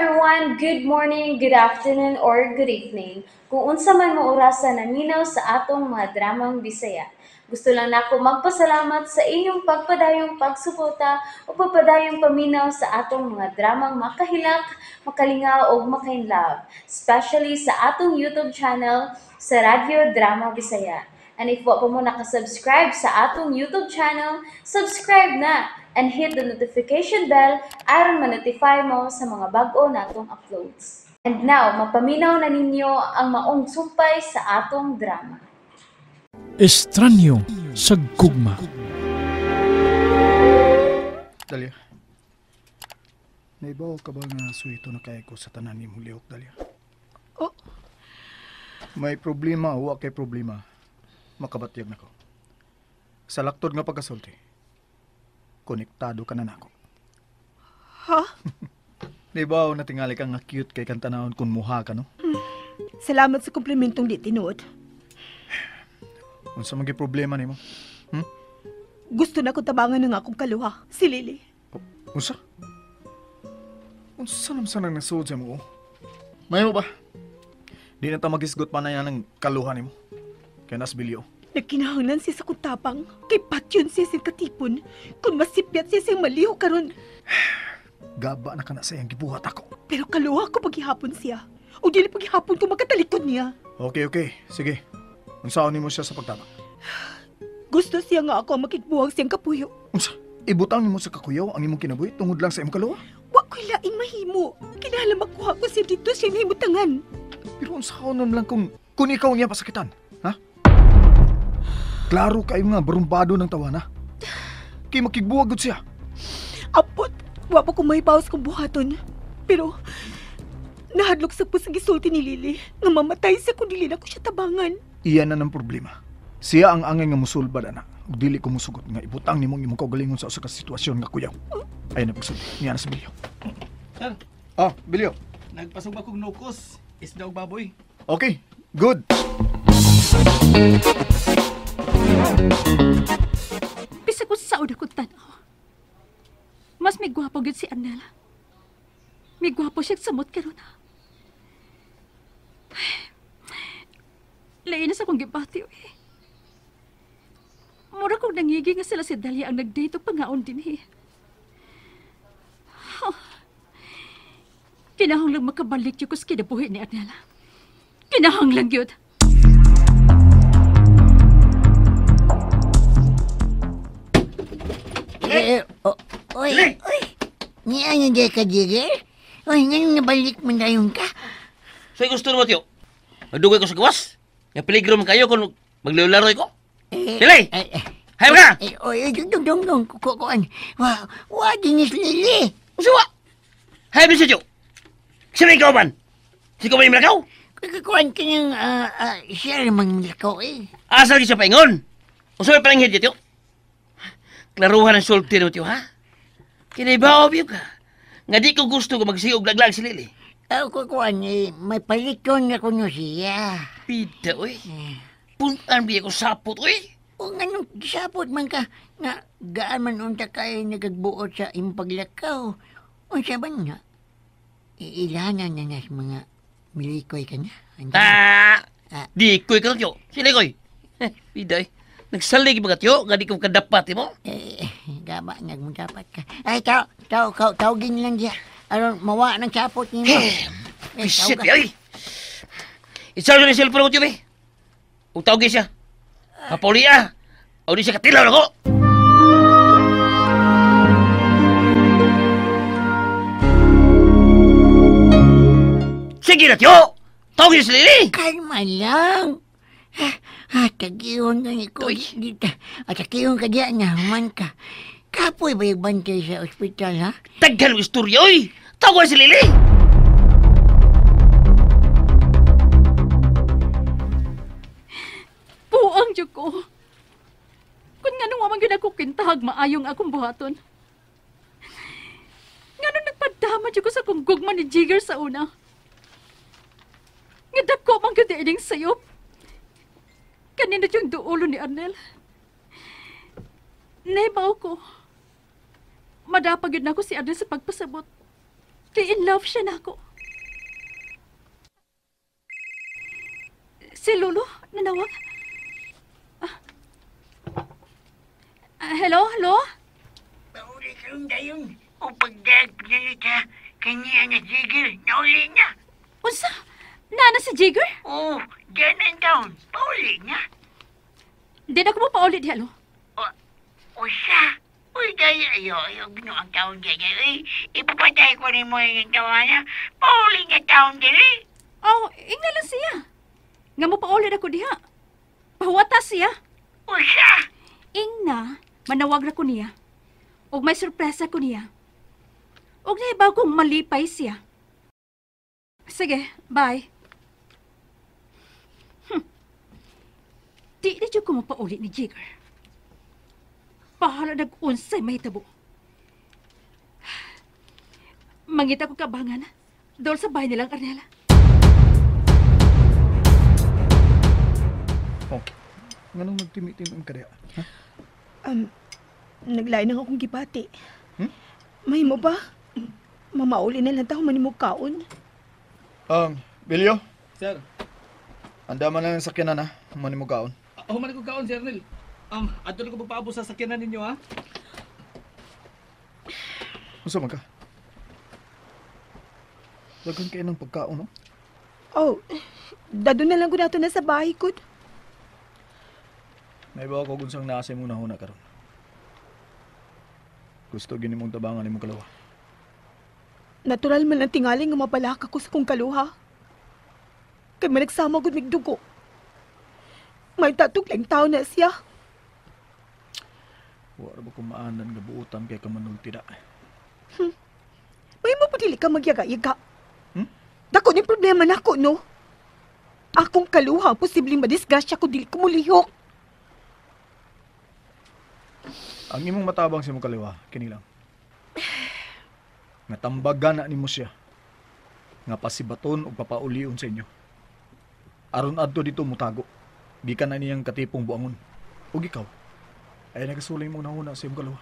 everyone! Good morning, good afternoon, or good evening. Kung unsa man mo orasa naminaw sa atong mga dramang Bisaya. Gusto lang nako magpasalamat sa inyong pagpadayong pagsuporta o pagpadayong paminaw sa atong mga dramang makahilak, makalingaw o makainlove, especially sa atong YouTube channel sa Radyo Drama Bisaya. And if wa pa mo nakasubscribe sa atong YouTube channel, subscribe na and hit the notification bell aron ma-notify mo sa mga bag-o natong uploads. And now, mapaminaw na ninyo ang maong sumpay sa atong drama. Estranyo sa gugma. Dalia, naibaw ka ba nga suwito na kaya ko sa tanan ni mong lihok, Dalia? Oh. May problema o wa kay problema, makabatyag na ko. Sa laktod nga pagkasulti, konektado ka na nako. Ha? Naibaw na tingali ka nga cute kay kang tanahon kung muha ka, no? Salamat sa komplimentong di tinuod. Unsa man gyud problema nimo? Gusto na ko tabangan ng akong kaluha, si Lily. Unsa? Unsa naman sanang nasuod sa mo? Mayo ba? Di na ta magisgot pa na yan ng kaluha nimo. Kaya nas bilyo. Nagkinahanglan siya sa kutapang. Kay patyon siya siyang katipon. Kung masipyat siya siyang maliho karon. Gaba na ka na sa iyang gibuhat ako. Pero kaluha ko paghihapon siya. O dili paghihapon ko makatalikod niya. Okay, okay. Sige. Unsaon nimo siya sa pagtabang? Gusto siya nga ako ang makigbuhag siyang kapuyo. Unsa? Ibutang nimo sa kakuyaw ang imong kinabuhi tungod lang sa imong kaluha? Wa ko'y laing mahimo. Kinahanglan makuha ko siya dito siya nahimutangan. Pero unsaon lang kung ikaw niya pasakitan, ha? Klaro kayo nga barumbado ng tawana. Kay makigbuwag gud siya. Apot, wa pa ko mahibawas kong buhaton. Pero nahadlok sa po sa gisulti ni Lily nga mamatay siya kung dili na ko siya tabangan. Iyan na ng problema. Siya ang angay nga musulbad ana. Ug dili ko musugot nga ibutang nimong imong kaugalingon sa usa ka sitwasyon nga kuyaw. Ayan na pagsulti. Niya na sa Bilyo. Sir. Ah, Bilyo. Nagpasugba kog nukos. Isda og baboy. Okay, good. Bisa ko sa saod akong tanaw. Mas may gwapo gyud si Arnel. May gwapo siya samot karon. Lain na sa akong gibati, eh. Mura kong nangigi nga sila si Dalia ang nag-date o pangaon din, eh. Oh. Kinahanglang makabalik yun ko sa kinabuhi ni Arnel. Kinahanglang yun. Oy, oy. Niya nga di ka, Jigger? Oy, ngayon nabalik man dayon ka. So, gusto naman, Tiyo? Magdugay ko sa gawas? Nga peligro man kayo kung maglaro ko? Lily! Hayo ka! Oy, dong, dong, dong, kukuan. Wa, dinis Lily. Usa wa! Hayo siya, Tiyo? Sino ikaw man? Sino ba yung malakaw? Kukuan ka niyang siya mang malakaw, eh. Asa lagi siya paingon? Usa may palanghid, Tiyo? Klaruhan ang sulti no, Tiyo, ha? Kinaibaw, biyo ka. Nga di ko gusto ko magsiog laglag si Lily. Kukuan, eh, may paliton na kuno siya. Pida, uy. Puntaan biya ko sapot, uy. O nga nung sapot man ka, nga gaan man unta kayo nagagbuot sa imong paglakaw. Unsa ba nga? Iilanan na nas mga milikoy ka na. Ah! Dikoy ka na, Tiyo. Silikoy. Pida, eh. Nagsalig mga Tiyo, nga di ko kadapat, mo? Eh, gaba, nagmudapat ka. Ay, tawagin lang siya. Aron, mawa ng sapot niyo. Eh, shit, ay! Isaw siya ng cellphone ko, Tiyo, eh. Huwag tawagin siya. Kapauli, ah. O di siya katilaw na ko. Sige na, Tiyo! Tawagin si Lily! Kalma lang. Tagiyon ka ni ko. Tagiyon ka diyan, naman ka. Kapoy ba yung bantay sa ospital, ha? Taggal mo istorya, oy! Tawag si Lily! Buang diyog ko. Kung nga nung amang ginakukinta, maayong akong buhaton. Nga nung nagpadama diyog ko sa kong gugma ni Jigger sa una. Nga dako mang gyud ining sayop. Kanina yung duulo ni Arnel. Nebaw ko. Madapag yun ako si Arnel sa pagpasabot. Kay in love siya na ako. Si Lolo, nanawag. Hello, hello? Pauli karon dayon. O pagdag pinalita, kanya na Jigger, nauli na. Unsa? Nana si Jigger? Oo, dyan ang taon. Pauli na. Di na ko mo pauli diha, lo. O siya. Uy, dahil ayo, ayo, ginoong taon dyan. Uy, ipapatay ko rin mo yung tawana. Pauli na taon dili. Oh, ingna lang siya. Nga mo pauli na ko diha. Pahuwata siya. O siya. Ingna, manawag na ko niya. Og may sorpresa ko niya. Og nahibaw kong malipay siya. Sige, bye. Di na dyan ko mapauli ni Jigger. Bahala nag-unsay mahitabo. Mangita ko kabangan. Dool sa bahay nilang Arnel. Oh, nganong nagtimi-timi ka diha? Ha? Naglain ang akong gibati. Hmm? May mo ba? Mamauli na lang tao manimog kaon. Bilyo? Sir. Anda man lang ang sakyanan ha, manimog kaon. Ako man ko kaon, Sir Nel. Adto na ko magpaabot sa sakyanan ninyo ha. Unsa man ka? Daghan kay ng pagkaon, no? Oh, dado na lang ko nato na sa bahay ko. May bawa ko unsang naa sa imong nahuna karon. Gusto gini mong tabangan imong kalawa. Natural man ang tingali nga mabalaka ko sa kong kaluha. Kay managsama gud mig dugo. May tatog lang tao na siya. Wa ra ba kumaanan nga buotan kay ka manulti da. May mo pa dili ka magyaga-yaga. Hmm? Dako ni problema nako, no? Akong kaluha, posibleng madisgrasya ko dili ko mulihok. Ang imong matabang sa imong kaliwa, kini lang. Nga tambagan na nimo siya. Nga pasibaton og papaulion sa inyo. Aron adto dito mutago. Gikan na niyang katipong buangon. Ug ikaw, ay nagasulay mong nahuna sa imong kaliwa.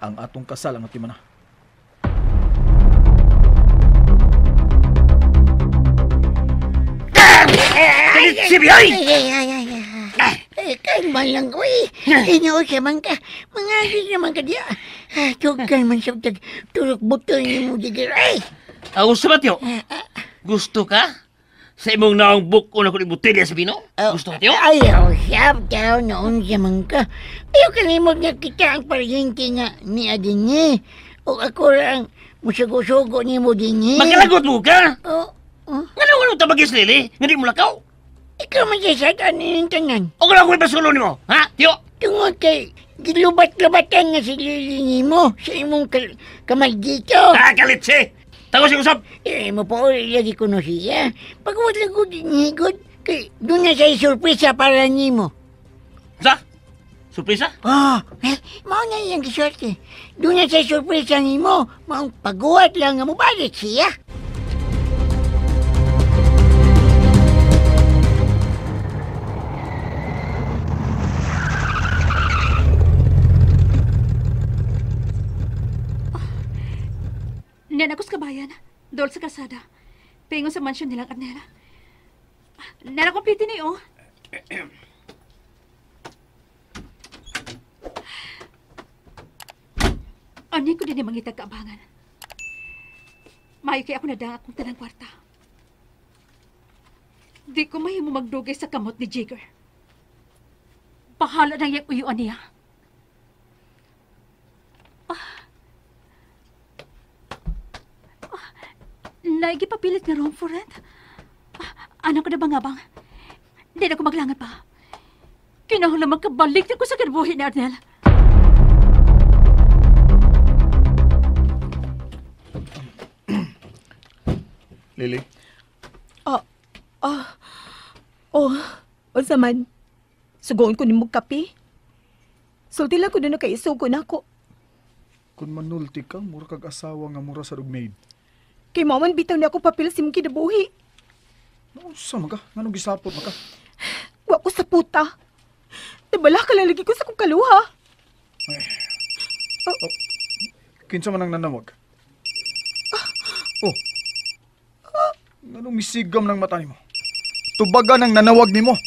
Ang atong kasal ang atimana. Ay! Ay, ay, ay, ay. Ay, kalma lang, uy. Inyo siya man ka. Mga agis naman ka diya. Tugan man siya turok buto ni mo, Jigger. Ay! Gusto ba, Tiyo? Gusto ka? Sa imong naong buko na kung ibutilya sa bino? Gusto ka, Tiyo? Ay, oh, siyap, tao noon siya man ka. Ayaw kalimot nga kita ang paryente nga ni Adini. O ako lang musugo-sugo ni mo din eh. Magkalagot mo ka? Oo. Oh, oh. Nga naman tabagis, Lily? Nga di mo lakaw? Ikaw man siya sa kanin tanan. O kung ako ipasulo ni mo, ha, Tiyo? Tungod kay gilubat-lubatan nga si Lily ni mo sa imong kamaldito. Ah, kalitsi! Tagos yung usap! Eh, mo pa uli lagi ko no siya. Pag wala ko dinigod, kay doon na siya'y surpresa para ni mo. Sa? Surpresa? Oh, eh, mao na iyang kiswerte. Doon na siya'y surpresa ni mo. Maong paguhat lang nga mubalik siya. Niyan ako sa kabayan, dool sa kalsada. Pingon sa mansyon nilang Arnel. Nara complete ni, oh. Ani ko din mangitag kaabangan. Maayo kay ako nadang akong tanang kwarta. Di ko mahimo magdugay sa kamot ni Jigger. Bahala nang iyang uyuan niya. Naigipapilit nga room for rent. Ano ko na ba nga bang? Hindi na ko maglangan pa. Kinahanglan magkabalik na ko sa kinabuhi ni Arnel. Lily? Oh, unsa man? Sugoon ko nimo kape. Sulti lang ko doon na kay isugo na ako. Kung manulti ka, mura kag asawa nga mura sa rugmaid. Kay maman bitaw niya ako papel sa imong kinabuhi. Unsa man ka? Nganong gisapot man ka? Wa ko sa puta. Nabala ka lang lagi ko sa kong kaluha. Ay. Oh. Kinsa man ang nanawag? Oh. Ah, nganong misigam ng mata nimo? Tubagan ang nanawag nimo.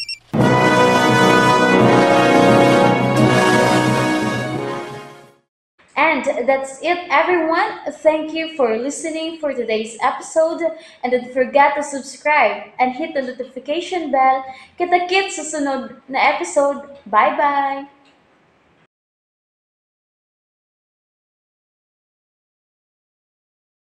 And that's it, everyone. Thank you for listening for today's episode. And don't forget to subscribe and hit the notification bell. Kita-kits sa sunod na episode. Bye-bye!